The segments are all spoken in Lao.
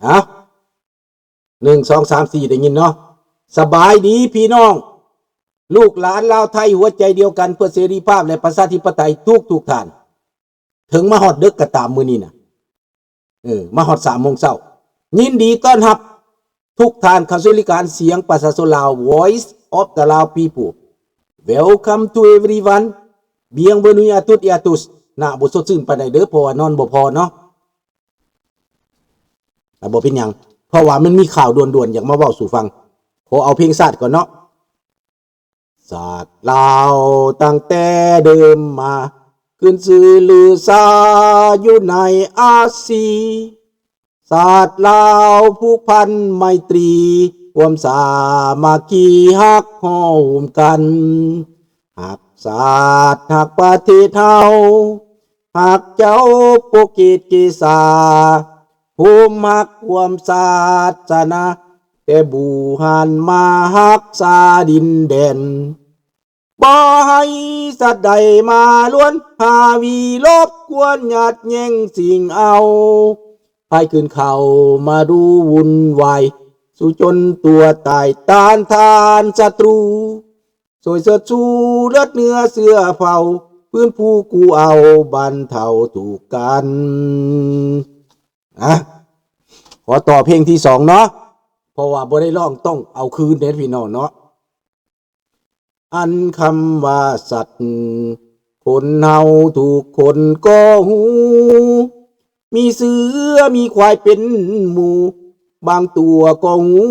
ເອົາ ໜຶ່ງ ສອງ ສາມ ສີ່ ໄດ້ຍິນເນາະ. ສະບາຍດີພີ່ນ້ອງ ລູກຫຼານລາວໄທຫົວໃຈດຽວກັນເພື່ອເສລີພາບ ແລະ ປະຊາທິປະໄຕທຸກທຸກທ່ານ. ເຖິງມາຮອດເດິກກໍຕາມມື້ນີ້ນະ ເອີ ມາຮອດສາມໂມງເຊົ້າ. ຍິນດີຕ້ອນຮັບທຸກທ່ານເຂົ້າສູ່ລາຍການສຽງປະຊາຊົນລາວ Voice of the Lao People. Welcome to everyone. Bienvenue à toutes et à tous. ໜ້າບໍ່ສົດຊື່ນປານໃດເດີ ເພາະວ່ານອນບໍ່ພໍເນາະ. ອ່ະ ບໍ່ເປັນຫຍັງ ເພາະວ່າມັນມີຂ່າວດ່ວນໆ ຢາກມາເວົ້າສູ່ຟັງ. ຂໍເອົາເພງຊາດກ່ອນເນາະ. ຊາດລາວຕັ້ງແຕ່ເດີມມາ ຂຶ້ນຊື່ລືຊາຢູ່ໃນອາຊີ. ຊາດລາວຜູກພັນໄມຕີ ຮ່ວມສາມັກຄີຮັກຫໍ່ຫຸ້ມກັນ. ຮັກຊາດຮັກປະເທດເຮົາ ຮັກເຈົ້າໂປຣຕຸເກສ ໂຮມຮັກຮ່ວມສາສະໜາ ແຕ່ບູຮານມາຮັກສາດິນແດນ. ບໍ່ໃຫ້ສັດໃດມາລວນ ຫາວິລົບກວນ ຍາດແຍ່ງຊິງເອົາ ພາຍຄືນເຂົ້າມາດູວຸ່ນວາຍ ສູ້ຈົນຕົວຕາຍຕ້ານທານສັດຕູ ຊ່ວຍເຊີດຊູເລືອດເນື້ອເຊື້ອເຜົ່າ ຟື້ນຟູກູ້ເອົາບັນເທົາທຸກກັນ. ອ່ະ ຂໍຕໍ່ເພງທີສອງເນາະ ເພາະວ່າບໍ່ໄດ້ຮ້ອງ ຕ້ອງເອົາຄືນເດ້ພີ່ນ້ອງເນາະ. ອັນຄຳວ່າສັດ ຄົນເຮົາທຸກຄົນກໍຮູ້ ມີເສືອມີຄວາຍເປັນໝູ່ ບາງຕົວກໍຮູ້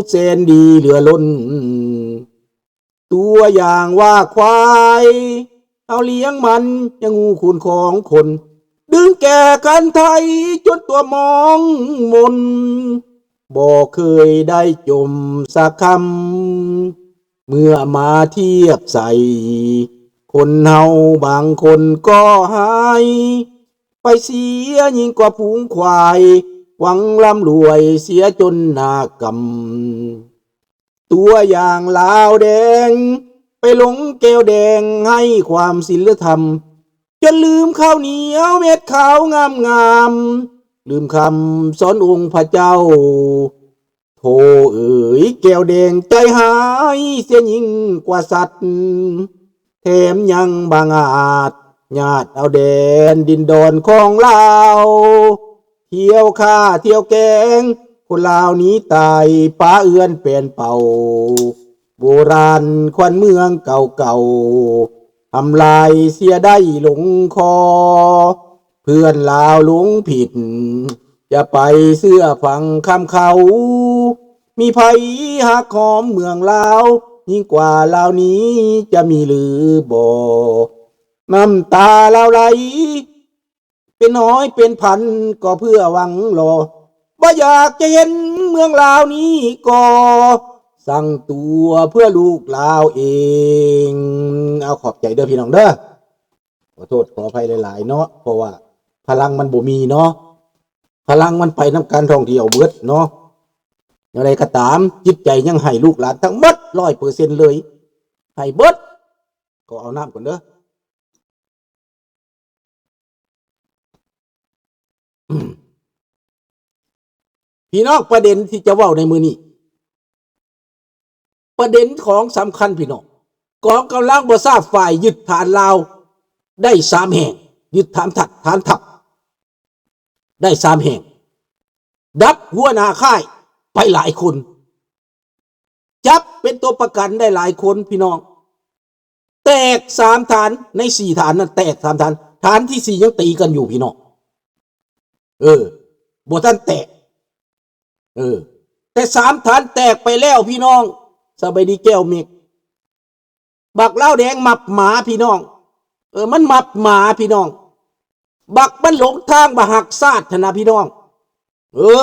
ແສນດີເຫຼືອລົ້ນ. ຕົວຢ່າງວ່າຄວາຍ ເຮົາລ້ຽງມັນຍັງຮູ້ຄຸນຂອງຄົນ ດຶງແກ່ຄັນໄທຈົນຕົວມອງມົນ ບໍ່ເຄີຍໄດ້ຈົ່ມສັກຄຳ ເມື່ອມາທຽບໃສ່ ຄົນເຮົາບາງຄົນກໍຮ້າຍ ໄປເສຍຍິ່ງກວ່າຝູງຄວາຍ ຫວັງລ່ຳລວຍເສຍຈົນໜ້າກຳ. ຕົວຢ່າງລາວແດງ ໄປຫຼົງແກ້ວແດງໃຫ້ຄວາມສິນລະທຳ ຈົນລືມເຂົ້າໜຽວເມັດຂາວງາມໆ ລືມຄຳສອນອົງພະເຈົ້າ. ໂທເອີຍ ແກ້ວແດງໃຈຮ້າຍເສຍຍິ່ງກວ່າສັດ ແຖມຍັງບັງອາດຍາດເອົາແດນດິນດອນຂອງລາວ ທ່ຽວຂ້າທ່ຽວແກງ ຄົນລາວໜີຕາຍ ປະເອື້ອນແປນເປົ່າ ໂບລານຂວັນເມືອງເກົ່າໆ ທຳລາຍເສຍໄດ້ລົງຄໍ. ເພື່ອນລາວຫຼົງຜິດ ຢ່າໄປເຊື່ອຟັງຄຳເຂົາ ມີໃຜຮັກຫອມເມືອງລາວ ຍິ່ງກວ່າລາວນີ້ຈະມີຫຼືບໍ່? ນ້ຳຕາລາວໄຫຼ ເປັນຮ້ອຍເປັນພັນກໍເພື່ອຫວັງລໍ ບໍ່ຢາກຈະເຫັນເມືອງລາວນີ້ກໍ ສ້າງຕົວເພື່ອລູກລາວເອງ. ເອົາ ຂອບໃຈເດີພີ່ນ້ອງເດີ ຂໍໂທດຂໍອະໄພຫຼາຍໆເນາະ ເພາະວ່າພະລັງມັນບໍ່ມີເນາະ ພະລັງມັນໄປນຳການທ່ອງທ່ຽວເບິດເນາະ. ແນວໃດກໍຕາມ ຈິດໃຈຍັງໃຫ້ລູກຫຼານທັງໝົດຮ້ອຍເປີເຊັນເລີຍ ໃຫ້ເບິດ. ຂໍເອົານ້ຳກ່ອນເດີ. ພີ່ນ້ອງ ປະເດັນທີ່ຈະເວົ້າໃນມື້ນີ້ ປະເດັນຂອງສຳຄັນພີ່ນ້ອງ ກອງກຳລັງບໍ່ຊາບຝ່າຍຍຶດຖານລາວໄດ້ສາມແຫ່ງ ຍຶດຖານທັບ ຖານທັບໄດ້ສາມແຫ່ງ ດັບຫົວໜ້າຄ້າຍໄປຫຼາຍຄົນ ຈັບເປັນຕົວປະກັນໄດ້ຫຼາຍຄົນພີ່ນ້ອງ ແຕກສາມຖານ ໃນສີ່ຖານນັ້ນແຕກສາມຖານ ຖານທີສີ່ຍັງຕີກັນຢູ່ພີ່ນ້ອງ ເອີ ບໍ່ທັນແຕກ ເອີ ແຕ່ສາມຖານແຕກໄປແລ້ວພີ່ນ້ອງ. ສະບາຍດີແກ້ວເມັກ ບັກລາວແດງມັບໝາພີ່ນ້ອງ ເອີ ມັນມັບໝາພີ່ນ້ອງ ບັກມັນຫຼົງທາງ ບັກຮັກຊາດຫັ້ນນະພີ່ນ້ອງ ເອີ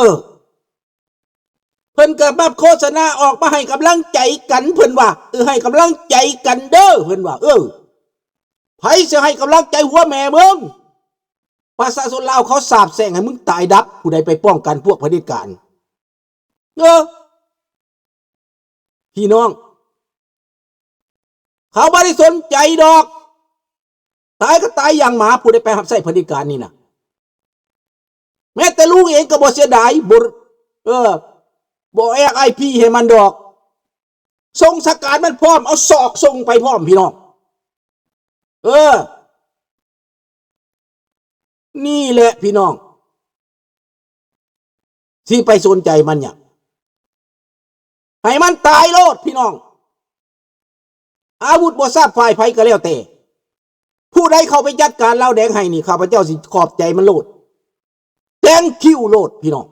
ເພິ່ນກໍມາໂຄສະນາອອກມາໃຫ້ກຳລັງໃຈກັນ ເພິ່ນວ່າ ເອີ ໃຫ້ກຳລັງໃຈກັນເດີ ເພິ່ນວ່າ ເອີ ໃຜຊິໃຫ້ກຳລັງໃຈຫົວແມ່ມຶງ? ປະຊາຊົນລາວເຂົາສາບແຊ່ງໃຫ້ມຶງຕາຍດັບ ຜູ້ໃດໄປປ້ອງກັນພວກຜະເດັດການ ເອີ ພີ່ນ້ອງ ເຂົາບໍ່ໄດ້ສົນໃຈດອກ ຕາຍກໍຕາຍຢ່າງໝາ ຜູ້ໃດໄປຮັບໃຊ້ຜະເດັດການນີ້ນະ ແມ້ແຕ່ລູກເອງກໍບໍ່ເສຍດາຍ ບໍ່ ເອີ ບໍ່ແອກໄອພີໃຫ້ມັນດອກ. ສົ່ງສະການມັນພ້ອມ ເອົາສອກສົ່ງໄປພ້ອມ ພີ່ນ້ອງ. ເອີ ນີ້ແຫຼະພີ່ນ້ອງ ຊິໄປສົນໃຈມັນຫຍັງ? ໃຫ້ມັນຕາຍໂລດພີ່ນ້ອງ. ອາວຸດບໍ່ຊາບຝ່າຍໃຜກໍແລ້ວແຕ່ ຜູ້ໃດເຂົ້າໄປຈັດການລາວແດງໃຫ້ນີ້ ຂ້າພະເຈົ້າຊິຂອບໃຈມັນໂລດ thank you ໂລດພີ່ນ້ອງ.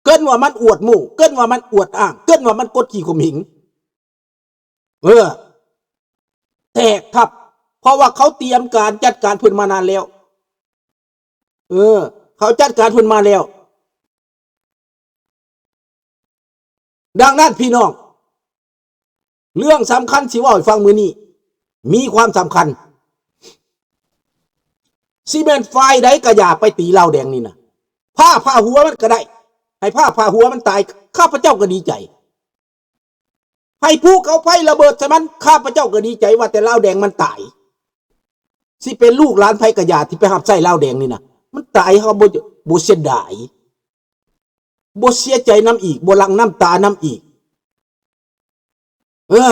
ເກີນວ່າມັນອວດໂມ້ ເກີນວ່າມັນອວດອ້າງ ເກີນວ່າມັນກົດຂີ່ຂົ່ມເຫງ. ເອີ ແຕກທັບ ເພາະວ່າເຂົາຕຽມການຈັດການເພິ່ນມານານແລ້ວ. ເອີ ເຂົາຈັດການເພິ່ນມາແລ້ວ. ດັ່ງນັ້ນພີ່ນ້ອງ ເລື່ອງສຳຄັນຊິເວົ້າໃຫ້ຟັງມື້ນີ້ ມີຄວາມສຳຄັນ. ຊິແມ່ນຝ່າຍໃດກໍຢ່າໄປຕີລາວແດງນີ້ນະ ພ້າຜ່າຫົວມັນກໍໄດ້ ໃຫ້ພ້າຜ່າຫົວມັນຕາຍ ຂ້າພະເຈົ້າກໍດີໃຈ. ໃຫ້ພູເຂົາໄຟລະເບີດໃສ່ມັນ ຂ້າພະເຈົ້າກໍດີໃຈ ວ່າແຕ່ລາວແດງມັນຕາຍ. ຊິເປັນລູກຫຼານໃຜກໍຢ່າ ທີ່ໄປຮັບໃຊ້ລາວແດງນີ້ນະ ມັນຕາຍ ເຮົາບໍ່ ບໍ່ເສຍດາຍ ບໍ່ເສຍໃຈນຳອີກ ບໍ່ຫຼັ່ງນ້ຳຕານຳອີກ. ເອີ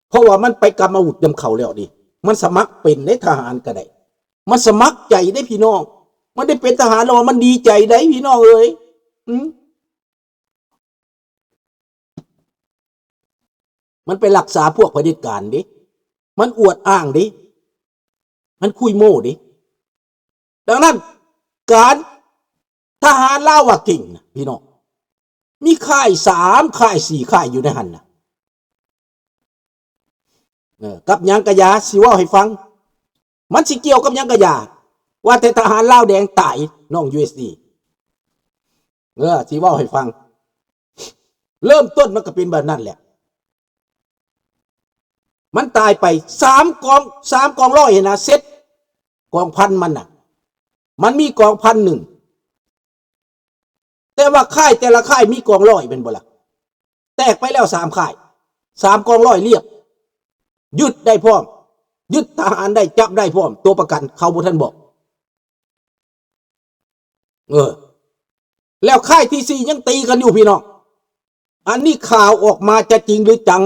ເພາະວ່າມັນໄປກຳອາວຸດນຳເຂົາແລ້ວນີ້ ມັນສະໝັກເປັນເດ້ ທະຫານກໍໄດ້ ມັນສະໝັກໃຈເດ້ພີ່ນ້ອງ. ມັນໄດ້ເປັນທະຫານແລ້ວວ່າມັນດີໃຈໄດ໋ພີ່ນ້ອງເອີຍ. ອື ມັນໄປຮັກສາພວກຜະເດັດການເດ້ ມັນອວດອ້າງເດ້ ມັນຄຸຍໂມ້ເດ້. ດັ່ງນັ້ນ ການ ທະຫານລາວວ່າເກັ່ງນະພີ່ນ້ອງ ມີຄ້າຍສາມຄ້າຍ ສີ່ຄ້າຍຢູ່ໃນຫັ້ນນະ. ເອີ ກັບຫຍັງກະຢ່າ ຊິເວົ້າໃຫ້ຟັງ ມັນຊິກ່ຽວກັບຫຍັງກະຢ່າ ວ່າແຕ່ທະຫານລາວແດງຕາຍ ນ້ອງ ຢູເອັສດີ ເອີ ຊິເວົ້າໃຫ້ຟັງ. ເລີ່ມຕົ້ນມັນກໍເປັນແບບນັ້ນແຫຼະ ມັນຕາຍໄປສາມກອງ ສາມກອງຮ້ອຍຫັ້ນນະ ເຊັດກອງພັນມັນນະ ມັນມີກອງພັນໜຶ່ງ ແຕ່ວ່າຄ້າຍແຕ່ລະຄ້າຍມີກອງຮ້ອຍແມ່ນບໍ່ລະ? ແຕກໄປແລ້ວສາມຄ້າຍ ສາມກອງຮ້ອຍລຽບ ຍຶດໄດ້ພ້ອມ ຍຶດທະຫານໄດ້ ຈັບໄດ້ພ້ອມ ຕົວປະກັນເຂົາບໍ່ທັນບອກ. ເອີ ແລ້ວຄ້າຍທີສີ່ຍັງຕີກັນຢູ່ພີ່ນ້ອງ. ອັນນີ້ຂ່າວອອກມາຈະຈິງຫຼືຈັງ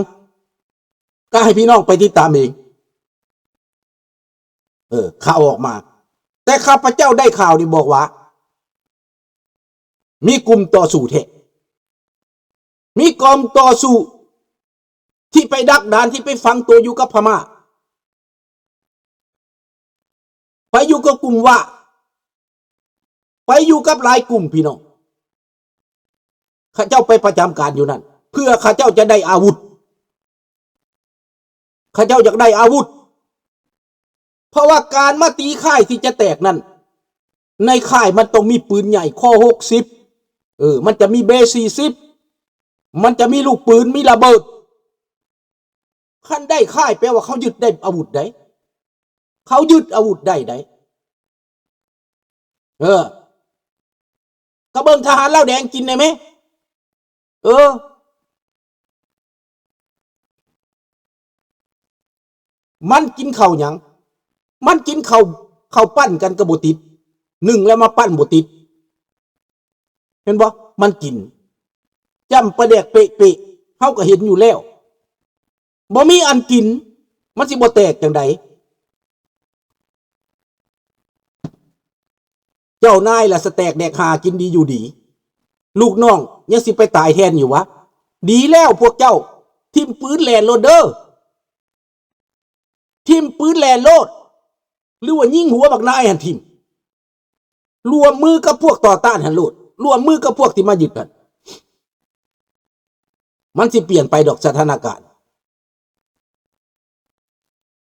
ກໍໃຫ້ພີ່ນ້ອງໄປຕິດຕາມເອງ. ເອີ ຂ່າວອອກມາ ແຕ່ຂ້າພະເຈົ້າໄດ້ຂ່າວນີ້ບອກວ່າ ມີກຸ່ມຕໍ່ສູ້ແທ້ ມີກອງຕໍ່ສູ້ທີ່ໄປດັກດານ ທີ່ໄປຝັງຕົວຢູ່ກັບພະມ້າ ໄປຢູ່ກັບກຸ່ມວາ ໄປຢູ່ກັບຫຼາຍກຸ່ມພີ່ນ້ອງ. ເຂົາເຈົ້າໄປປະຈຳການຢູ່ນັ້ນ ເພື່ອເຂົາເຈົ້າຈະໄດ້ອາວຸດ ເຂົາເຈົ້າຢາກໄດ້ອາວຸດ ເພາະວ່າການມາຕີຄ້າຍທີ່ຈະແຕກນັ້ນ ໃນຄ້າຍມັນຕ້ອງມີປືນໃຫຍ່ ຄໍຫົກສິບ ເອີ ມັນຈະມີເບສີ່ສິບ ມັນຈະມີລູກປືນ ມີລະເບີດ. ຄັນໄດ້ຄ້າຍແປວ່າເຂົາຍຶດໄດ້ອາວຸດໃດ໋ ເຂົາຍຶດອາວຸດໄດ້ໃດ໋. ເອີ ກໍເບິ່ງທະຫານລາວແດງກິນໄດ້ແມ. ເອີ ມັນກິນເຂົ້າຫຍັງ? ມັນກິນເຂົ້າ ເຂົ້າປັ້ນກັນກໍບໍ່ຕິດ ໜຶ້ງແລ້ວມາປັ້ນບໍ່ຕິດ. ເຫັນບໍ່? ມັນກິນຈ້ຳປາແດກເປະໆ ເຮົາກໍເຫັນຢູ່ແລ້ວ. ບໍ່ມີອັນກິນ ມັນຊິບໍ່ແຕກຈັ່ງໃດ? ເຈົ້ານາຍລະສະແຕກແດກຫາກິນດີຢູ່ດີ ລູກນ້ອງຍັງຊິໄປຕາຍແທນຢູ່ວະ? ດີແລ້ວພວກເຈົ້າ ຖິ້ມປືນແລ່ນໂລດເດີ. ຖິ້ມປືນແລ່ນໂລດ ຫຼືວ່າຍິງຫົວບັກນາຍຫັ້ນຖິ້ມ. ລວມມືກັບພວກຕໍ່ຕ້ານຫັ້ນໂລດ ລວມມືກັບພວກທີ່ມາຍຶດຫັ້ນ ມັນຊິປ່ຽນໄປດອກສະຖານະການ.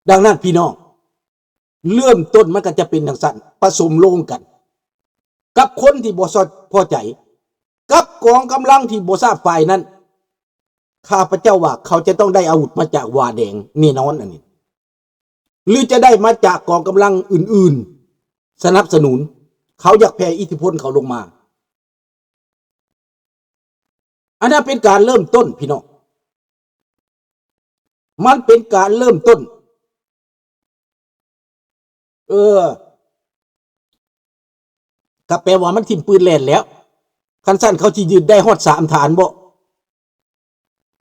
ດັ່ງນັ້ນພີ່ນ້ອງ ເລີ່ມຕົ້ນມັນກໍຈະເປັນຈັ່ງຊັ້ນ ປະສົມໂລງກັນກັບຄົນທີ່ບໍ່ຊອດພໍໃຈ ກັບກອງກຳລັງທີ່ບໍ່ຊາບຝ່າຍນັ້ນ. ຂ້າພະເຈົ້າວ່າເຂົາຈະຕ້ອງໄດ້ອາວຸດມາຈາກວາແດງແນ່ນອນ ອັນນີ້ ຫຼືຈະໄດ້ມາຈາກກອງກຳລັງອື່ນໆສະໜັບສະໜູນ ເຂົາຢາກແຜ່ອິດທິພົນເຂົາລົງມາ. ອັນນັ້ນເປັນການເລີ່ມຕົ້ນ ພີ່ນ້ອງ ມັນເປັນການເລີ່ມຕົ້ນ. ເອີ ກໍແປວ່າມັນຖິ້ມປືນແລ່ນແລ້ວ. ຄັນຊັ້ນເຂົາຊິຍຶດໄດ້ຮອດສາມຖານບໍ?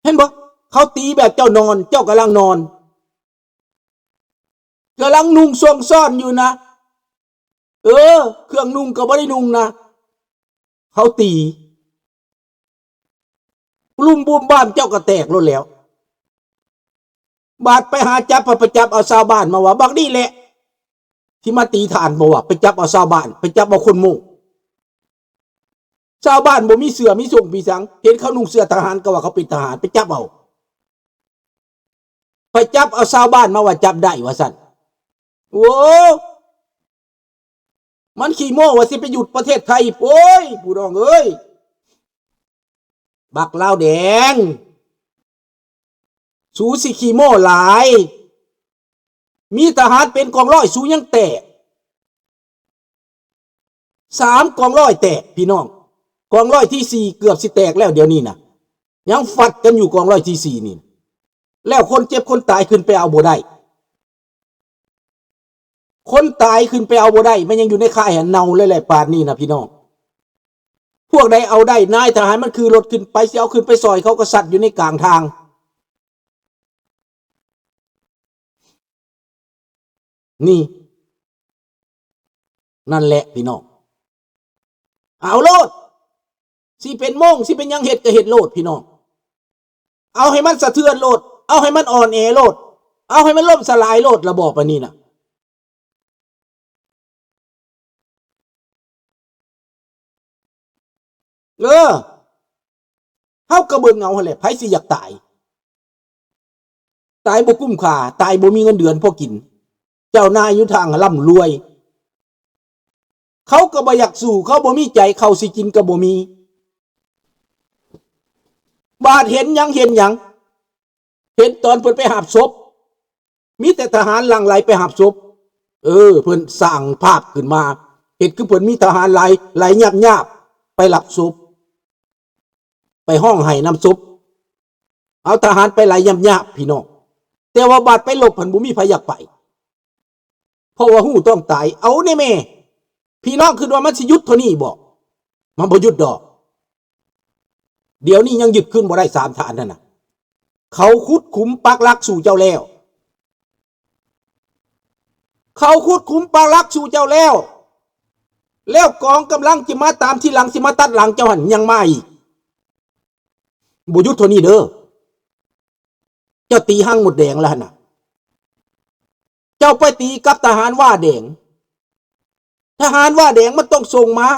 ເຫັນບໍ່? ເຂົາຕີແບບເຈົ້ານອນ, ເຈົ້າກຳລັງນອນ. ກຳລັງນຸ່ງຊ່ວງຊ້ອນຢູ່ນະ. ເອີ, ເຄື່ອງນຸ່ງກໍບໍ່ໄດ້ນຸ່ງນະ. ເຂົາຕີ. ລຸ່ມບຸ້ມບ້າມເຈົ້າກໍແຕກໂລດແລ້ວ. ບາດໄປຫາຈັບ, ໄປຈັບເອົາຊາວບ້ານມາວ່າ, ບັກນີ້ແຫຼະທີ່ມາຕີທ່ານ, ບໍ່ວ່າໄປຈັບເອົາຊາວບ້ານ, ໄປຈັບເອົາຄົນໂມ້. ຊາວບ້ານບໍ່ມີເສື້ອມີຊົງມີສັງ, ເຫັນເຂົານຸ່ງເສື້ອທະຫານກໍວ່າເຂົາເປັນທະຫານ, ໄປຈັບເອົາ. ໄປຈັບເອົາຊາວບ້ານມາວ່າຈັບໄດ້ວ່າຊັ້ນ. ໂອ້ ມັນຂີ້ໂມ້ວ່າຊິໄປຢຸດປະເທດໄທ. ໂອ້ຍ ພີ່ນ້ອງເອີຍ, ບັກລາວແດງ, ສູຊິຂີ້ໂມ້ຫຼາຍ. ມີທະຫານເປັນກອງຮ້ອຍ, ສູຍັງແຕກ. ສາມກອງຮ້ອຍແຕກພີ່ນ້ອງ, ກອງຮ້ອຍທີສີ່ເກືອບຊິແຕກແລ້ວດຽວນີ້ນະ, ຍັງຟັດກັນຢູ່ກອງຮ້ອຍທີສີ່ນີ້. ແລ້ວຄົນເຈັບຄົນຕາຍຂຶ້ນໄປເອົາບໍ່ໄດ້, ຄົນຕາຍຂຶ້ນໄປເອົາບໍ່ໄດ້, ມັນຍັງຢູ່ໃນຄ້າຍຫັ້ນ, ເນົ່າເລີຍແຫຼະປານນີ້ນະພີ່ນ້ອງ. ພວກໃດເອົາໄດ້, ນາຍທະຫານມັນຂີ່ລົດຂຶ້ນໄປ, ຊິເອົາຂຶ້ນໄປຊອຍເຂົາກໍຊັດຢູ່ໃນກາງທາງ. ນີ້ ນັ້ນແຫຼະພີ່ນ້ອງ, ເອົາໂລດ, ຊິເປັນໂມງ ຊິເປັນຫຍັງ ເຮັດກໍເຮັດໂລດພີ່ນ້ອງ, ເອົາໃຫ້ມັນສະເທືອນໂລດ, ເອົາໃຫ້ມັນອ່ອນແອໂລດ, ເອົາໃຫ້ມັນລົ້ມສະຫຼາຍໂລດ ລະບອບອັນນີ້ນະ. ເອີ ເຮົາກໍເບິ່ງເອົາຫັ້ນແຫຼະ, ໃຜຊິຢາກຕາຍ? ຕາຍບໍ່ກຸ້ມຄ່າ, ຕາຍບໍ່ມີເງິນເດືອນພໍກິນ, ເຈົ້ານາຍຢູ່ທາງລ່ຳລວຍ, ເຂົາກໍບໍ່ຢາກສູ້, ເຂົາບໍ່ມີໃຈ, ເຂົ້າຊິກິນກໍບໍ່ມີ. ບາດເຫັນຫຍັງ ເຫັນຫຍັງ? ເຫັນຕອນເພິ່ນໄປຫາບສົບ, ມີແຕ່ທະຫານຫຼັ່ງໄຫຼໄປຫາບສົບ. ເອີ ເພິ່ນສ້າງພາບຂຶ້ນມາ, ເຮັດຄືເພິ່ນມີທະຫານຫຼາຍ ໄຫຼຍາບໆ ໄປຮັບສົບ, ໄປຮ້ອງໄຫ້ນຳສົບ, ເອົາທະຫານໄປໄຫຼຍາບໆ ພີ່ນ້ອງ. ແຕ່ວ່າບາດໄປລົບຫັ້ນ ບໍ່ມີໃຜຢາກໄປ. ເພາະວ່າຮູ້ຕ້ອງຕາຍ. ເອົາແດ່ແມ່, ພີ່ນ້ອງຄິດວ່າມັນຊິຢຸດເທົ່ານີ້ບໍ? ມັນບໍ່ຢຸດດອກ. ດຽວນີ້ຍັງຍຶດຄືນບໍ່ໄດ້ສາມຖານນັ້ນນະ. ເຂົາຂຸດຂຸມປັກຫຼັກສູ່ເຈົ້າແລ້ວ, ເຂົາຂຸດຂຸມປັກຫຼັກສູ່ເຈົ້າແລ້ວ, ແລ້ວກອງກຳລັງຊິມາຕາມທີຫຼັງ, ຊິມາຕັດຫຼັງເຈົ້າຫັ້ນ ຍັງມາອີກ. ບໍ່ຢຸດເທົ່ານີ້ເດີ້. ເຈົ້າຕີຮັງມົດແດງແລ້ວຫັ້ນນະ, ເຈົ້າໄປຕີກັບທະຫານຫວ້າແດງ. ທະຫານຫວ້າແດງມັນຕ້ອງສົ່ງມາ,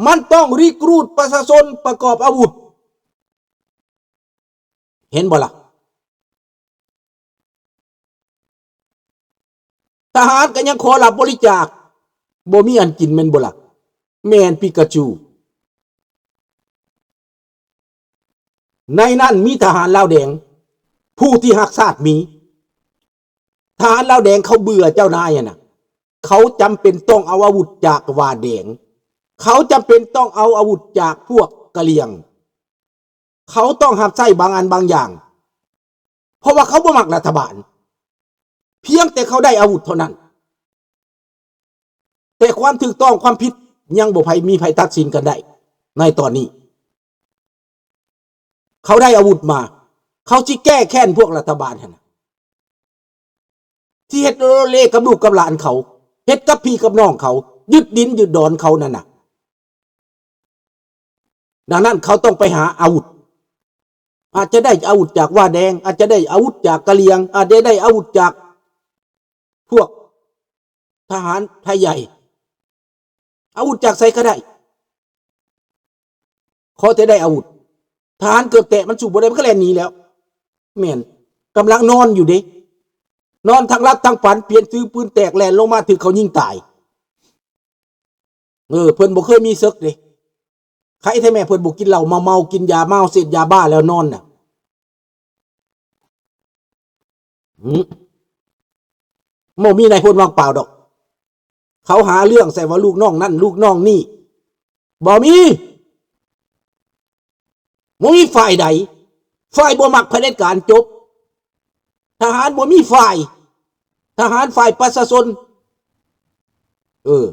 ມັນຕ້ອງ recruit ປະຊາຊົນປະກອບອາວຸດ. ເຫັນບໍ່ລະ? ທະຫານກໍຍັງຂໍຮັບບໍລິຈາກ, ບໍ່ມີອັນກິນແມ່ນບໍ່ລະ? ແມ່ນ ປີກາຈູ. ໃນນັ້ນມີທະຫານລາວແດງ, ຜູ້ທີ່ຮັກຊາດມີ. ທະຫານລາວແດງເຂົາເບື່ອເຈົ້ານາຍຫັ້ນນະ, ເຂົາຈຳເປັນຕ້ອງເອົາອາວຸດຈາກຫວ້າແດງ, ເຂົາຈຳເປັນຕ້ອງເອົາອາວຸດຈາກພວກກະຫຼ່ຽງ. ເຂົາຕ້ອງຮັບໃຊ້ບາງອັນບາງຢ່າງ, ເພາະວ່າເຂົາບໍ່ມັກລັດຖະບານ, ພຽງແຕ່ເຂົາໄດ້ອາວຸດເທົ່ານັ້ນ. ແຕ່ຄວາມຖືກຕ້ອງຄວາມຜິດຍັງບໍ່ໃຜ ມີໃຜຕັດສິນກັນໄດ້ໃນຕອນນີ້. ເຂົາໄດ້ອາວຸດມາ, ເຂົາຊິແກ້ແຄ້ນພວກລັດຖະບານຫັ້ນນະ, ທີ່ເຮັດໂລເລກັບລູກກັບຫຼານເຂົາ, ເຮັດກັບພີ່ກັບນ້ອງເຂົາ, ຍຶດດິນຍຶດດອນເຂົານັ້ນນະ. ດັ່ງນັ້ນເຂົາຕ້ອງໄປຫາອາວຸດ, ອາດຈະໄດ້ອາວຸດຈາກຫວ້າແດງ, ອາດຈະໄດ້ອາວຸດຈາກກະຫຼ່ຽງ, ອາດຈະໄດ້ອາວຸດຈາກພວກທະຫານໄທໃຫຍ່, ອາວຸດຈາກໃສກໍໄດ້, ຂໍແຕ່ໄດ້ອາວຸດ. ທະຫານເກີບແຕະມັນສູ້ບໍ່ໄດ້ ມັນກໍແລ່ນໜີແລ້ວ. ແມ່ນ, ກຳລັງນອນຢູ່ເດ້, ນອນທັງຫຼັບທັງຝັນ, ປ່ຽນຖືປືນແຕກ ແລ່ນລົງມາຖືກເຂົາຍິງຕາຍ. ເອີ ເພິ່ນບໍ່ເຄີຍມີເສິກເດ້. ໃຄແທ້ແມ່ເພິ່ນບໍ່ກິນເຫຼົ້າ, ເມົາໆ ກິນຢາເມົາ ເສບຢາບ້າແລ້ວນອນນະ. ຫືມ ບໍ່ມີນາຍພົນວ່າງເປົ່າດອກ. ເຂົາຫາເລື່ອງໃສ່ວ່າລູກນ້ອງນັ້ນ ລູກນ້ອງນີ້. ບໍ່ມີ. ບໍ່ມີຝ່າຍໃດ. ຝ່າຍບໍ່ມັກຜະເດັດການ ຈົບ. ທະຫານບໍ່ມີຝ່າຍ. ທະຫານຝ່າຍປະຊາຊົນ. ເອີ.